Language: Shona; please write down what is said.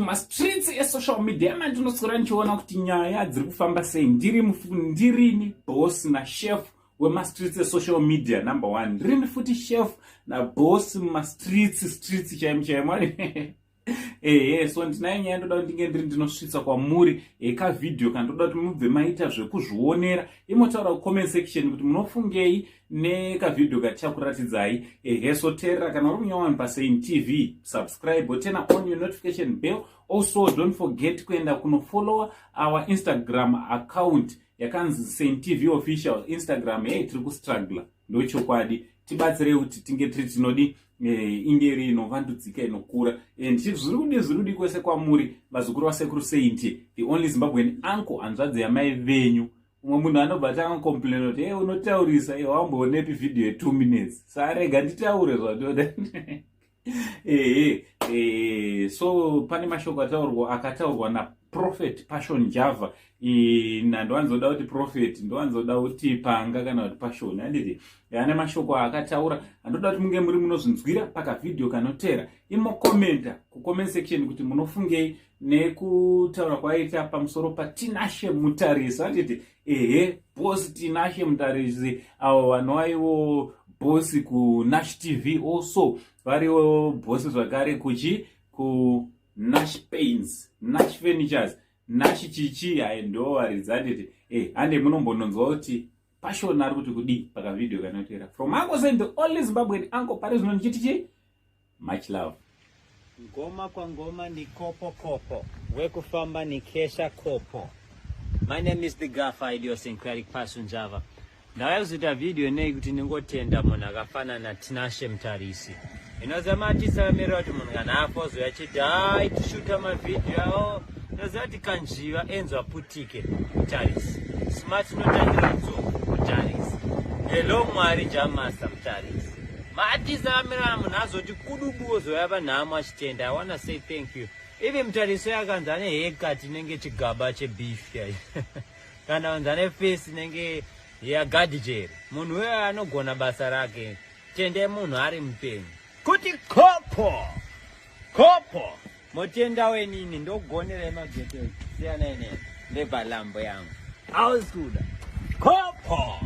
Kumastreets esocial media mandinoswera ndichiona kuti nyaya dziri kufamba sei. Ndiri ndirini boss nachef wemastreets esocial media number one. Ndirini futi chef naboss mumastreets streets chaimo chaimo. Ehe, so ndinayo nyaya ndoda kuti ndinge ndiri ndinosvitsa kwamuri ekavhidhiyo kandoda kuti mubve maita zvekuzvionera. Imotaura kucomment section kuti munofungei nekavhidhiyo katichakuratidzai. Ehe, so teerera, kana uri munyowani paSaint TV, subscribe, turn on your notification bell. Also, don't forget kuenda kunofollowa our Instagram account yakanzi Saint TV Official Instagram. Hey, tiri kustruggla, ndochokwadi. Tibatsirei kuti tinge tiri tinodi inge iri inovandudzika, inokura. And zviri kudi, zviri kudi kwese kwamuri, vazukuru vasekuru Saint, the only Zimbabwean uncle, hanzvadzi yamai venyu. Umwe munhu anobva tanga complain kuti, "E, unotaurisa." E, wamboonepi vhidhiyo ye2 minutes? Sarega nditaure zvandoda. Ehe, so pane mashoko ataurwa, akataurwa naProphet Passion Java. Nandowanzoda kuti prophet, ndowanzoda kuti panga kana kuti Passion, handiti? Ane mashoko aakataura andoda kuti munge muri munozvinzwira pakavhidhiyo kanotera. Imokomenta kucomment section kuti munofungei nekutaura kwaita pamusoro paTinashe Mutarisi, handiti? Ehe, boss Tinashe Mutarisi, avo vanovaivo boss kuNash TV, also variwo boss zvakare kuchi kuNash Paints, Nash Furnitures, Nash chichi. Hai, ndo varidzi, handiti? E, hande munombononzwa kuti Passion ari kuti kudii pakavhidhiyo kanotera. From Uncle Saint, the only Zimbabwean uncle pari zvino, ndichiti chi much love. Ngoma kwa ngoma ni kopo kopo, wekufamba ni kesha kopo. My name is the Gaffa Idiosyncratic Passion Java. Ndauya kuzoita vhidhiyo nei kuti ndingotenda munhu akafanana naTinashe Mutarisi. Inoziva maartist akamirira kuti munhu kana afa ozoya achiti, "Hai, tishuta mavhidhiyo awo." Inoziva kuti kanjiva enzwa putike Mutarisi, smart inotangira nzou Mutarisi, hello Mwari Jamasta Mutarisi. Maartist akamirira munhu azoti kudubu ozoya panhamo achitenda. I wanna say thank you. Even Mutarisi yakanzi ane haircut inenge chigaba chebeef, kana kunzi ane face inenge yagadhijeri. Munhu uyo anogona basa rake. Tendai munhu ari mupenyu kuti kopo kopo. Motenda wenini ndogonerai mageto, siyanai neni ndebhalambo yangu, hausi kuda kopo.